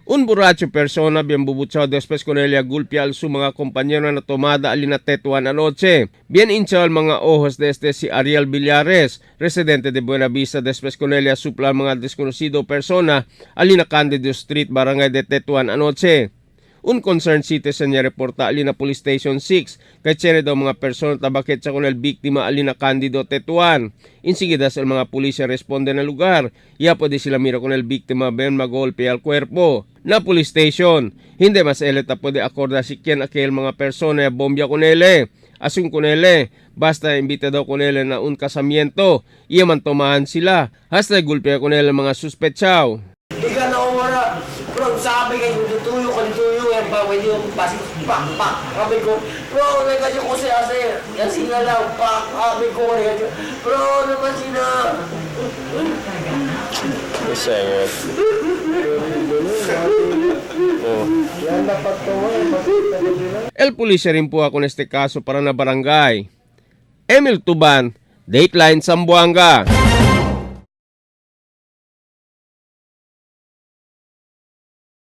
Un borracho persona bien bubuchado después con ella golpea al su mga compañero na tomada alina Tetuan anoche. Bien hinchado el mga ojos de este si Ariel Villares, residente de Buenavista, después con ella supla mga desconocido persona alina Candido Street, barangay de Tetuan anoche. Un concerned citizen niya reporta alina Police Station 6 kay tsere daw mga persona tabakit sa kunel biktima alina Candido Tetuan. Insigida sa mga pulisya responde na lugar. Ya pwede sila mira kunel biktima ben magolpe al cuerpo. Na police station. Hindi mas eleta pwede akorda si quien aquel mga persona ya bombya kunele. Asun kunele, basta imbita daw kunele na un kasamiento. Iya man tomahan sila. Hasta gulpe kunele mga suspetsaw. Ika na wala. Bro, sabi kayo, tutuyo ka, tutuyo yan pa, pwede yung pasik, pak, pak. Sabi ko, bro, nagkasyo ko siya, sir. Yan sila lang, pak, sabi ko, nagkasyo. Bro, naman sila. El pulisya rin po ako neste kaso para na barangay. Emil Tuban, Dateline Zamboanga.